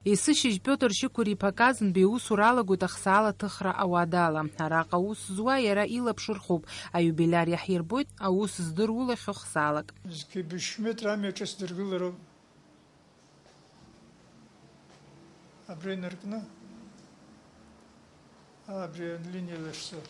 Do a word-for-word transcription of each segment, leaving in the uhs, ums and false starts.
Есышьыжь Пиотр Шьықәыр-иԥа Казанба иусура алагоит ахсаала аҭыхра ауадала. Араҟа аус зуа иара илаԥш рхуп, аиубилиар иаҳирбоит аус здыруа хьыхсаалак. Зқьи бжьшәи метр амҩа ҿыц дыргылароуп. Абра инаркны, абри алиниа лашьцоуп.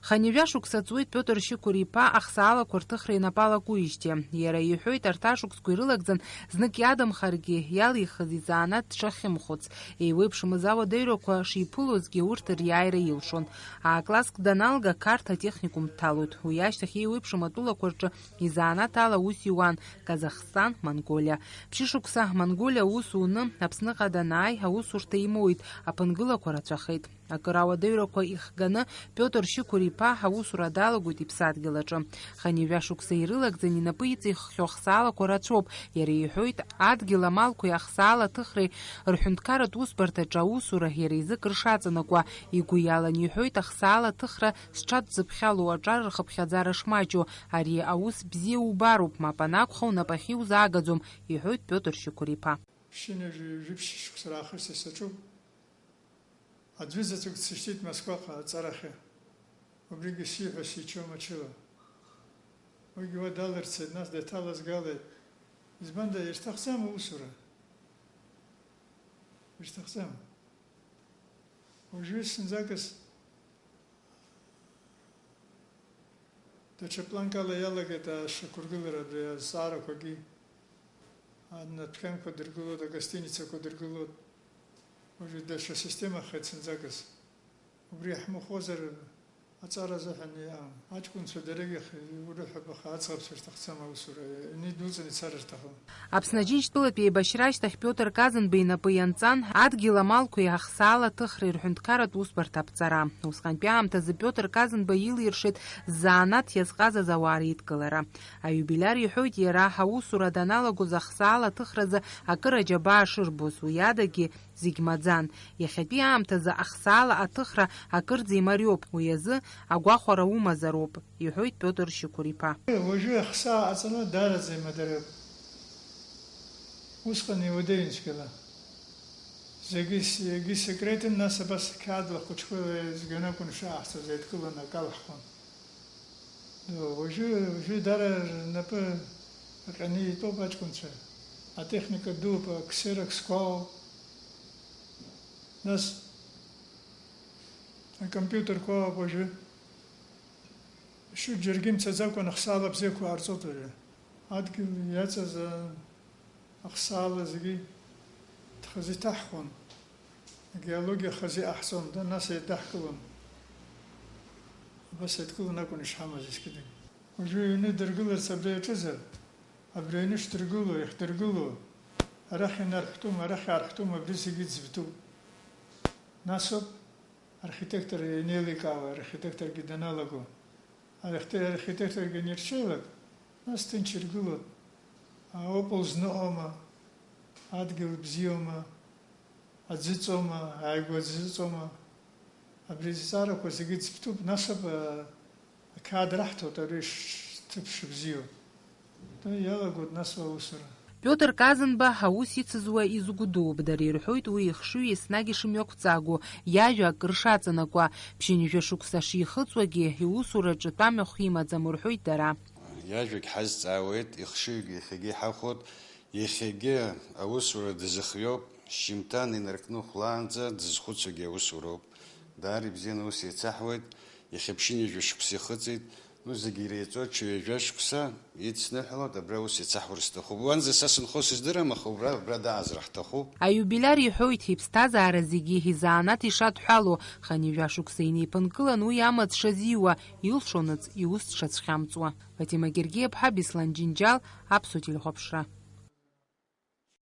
Хынҩажәа шықәса ҵуеит Пиотр Шьықәыр-иԥа ахсаалақәа рҭыхра инапы алакуижьҭеи. Иара иҳәоит, арҭ ашықәсқәа ирылагӡан знык иадамхаргьы, иалихыз изанааҭ дшахьымхәыц. Еиуеиԥшымыз ауадаҩрақәа шиԥылозгьы, урҭ риааира илшон. А-класск даналга, Қарҭ атехникум дҭалоит. Уи ашьҭахь еиуеиԥшым атәылақәа рҿы изанааҭ ала аус иуан, Казахстан, Монголиа. Ԥшьышықәса Монголиа аус уны, Аԥсныҟа данааи, аусурҭа имоуит, аԥынгылақәа рацәахеит. Акыр ауадаҩрақәа ихганы, Пиотр Шьықәыр-иԥа аусура далагоит иԥсадгьыл аҿы. Хынҩажәа шықәса ирылагӡан инапы иҵиххьоу ахсаалақәа рацәоуп. Иара иҳәоит, адгьыл амалқәеи ахсаала аҭыхреи рҳәынҭқарратә усбарҭаҿы аусура иара изы кыр шаҵанакуа. Игәы иалан иҳәоит, ахсаала аҭыхра зҽадҵыԥхьало аҿар рхыԥхьаӡара шмаҷу. Ари аус бзиа убароуп, мап анакәха, унапахь иузаагаӡом, иҳәоит Пиотр Шьықәыр-иԥа. Ԥшьынҩажәи жәиԥшь шықәса раахыс исаҿуп. Аӡәы заҵәык дсышьҭит Москваҟа аҵарахьы. Убригьы сиҳәо сиччо мчыла. Уигьы уа далырцеит, нас деиҭалызгалеит. Избанда, ирҭахӡам аусура. Ирҭахӡам. Уажәы зынӡакыс даҽа планкала иалагеит ашьақәыргылара абри азҵаарақәагьы. Адәқьанқәа дыргылоит, агостиницақәа дыргылоит. Уажәы даҽа системахеит зынӡакыс. Убри ҳмыхәозар, аҵара азыҳәан иҟам. Аҷкәынцәа дара ирыҳәап, аха аӡӷабцәа рҭахӡам аусура, инидәылҵны ицар рҭахым. Аԥсны Аџьынџьтәылатә еибашьра ашьҭахь Пиотр Казанба инапы ианҵан, адгьыл амалқәеи ахсаала аҭыхреи рҳәынҭқарратә усбарҭа аԥҵара. Усҟантәи аамҭазы Пиотр Казанба илиршеит ззанааҭ иазҟазаз ауаа реидкылара. Аиубилиар иҳәоит, иара аусура даналагоз ахсаала аҭыхразы акыр аџьабаа шырбоз, уи адагьы зегь маӡан. Иахьатәи аамҭазы ахсаала аҭыхра акырӡа имариоуп, уи азы агәахәара умазароуп, иҳәоит Пиотр Шьықәыр-иԥа. Уажәы ахсаа аҵара даараӡа имадароуп. Усҟан иуадаҩын цәгьала. Зегьы с-, егьи секретын, нас абас қьаадла хәыҷқәа зганы акәын шааҳҵоз, еидкыланы акы алаҳхон. Уажәы, уажәы дара рнапы аҟьаны итәоуп аҷкәынцәа. Атехника дууп, аксероксқәа ауп. Нас акомпиутерқәа ауп уажәы. Шьу џьаргьы имцаӡакәа ахсаала бзиақәа ҟарҵоит уажәы. Адгьыл иаҵаз, а, ахсаала зегьы хазы иҭаҳхон. Агеологиа хазы иҟаҳҵон, да, нас еидаҳкылон. Абас еидкыланы акәын ишҳамаз ескьыдагь. Уажәы аҩны дыргыларц абра иаҿызар, абри аҩны шдыргыло, иахдыргыло, арахь инарҳәтәума, арахь иаарҳәтәума, абри зегьы ӡбтәуп. Насоуп архитектор ианеиликаауа, архитекторгьы даналаго. Архите-, архитекторгьы анирҽеилак, нас ҭынч иргылоит. Аопол зныҟәома, адгьыл бзиоума, аӡы ҵоума, ааигәа аӡы ҵоума. Абри азҵаарақәа зегьы ӡбтәуп, насоуп, а, ақьаад раҳҭоит, ари ш-, ҭыԥ шыбзиоу. Иалагоит нас аусура. Пиотр Казанба аус ицызуа изгәдууп, дара ирҳәоит уи ихшыҩ еснагь ишымҩақәҵагоу, иажәа акыр шаҵанакуа, ԥшьынҩажәа шықәса шихыҵуагьы, иусураҿы тәамҩахә имаӡам рҳәоит дара. Иажәагь ҳазҵаауеит, ихшыҩгьы иахьагьы иҳахәоит, иахьагьы аусура дазыхиоуп, шьжьымҭан инаркны хәлаанӡа дызхәыцуагьы аусуроуп. Даара ибзианы аус еицаҳуеит, иахьа ԥшьынҩажәа шықәса ихыҵит, ну, зегьы иреиҵоит, ҽа ҩажәа шықәса идсныҳәалоит, абра аус еицаҳура сҭахуп. Уанӡа са сынхо сыздырам, аха убра, абра даазар ҳҭахуп. Аиубилиар иҳәоит, иԥсҭазаара зегьы изанааҭ ишадҳәалоу, хынҩажәа шықәса инеиԥынкылан уи амаҵ шазиуа, илшонаҵ иус дшацәхьамҵуа. Фатима Гергиаԥҳа, Беслан Џьынџьал, Аԥсуа телехәаԥшра.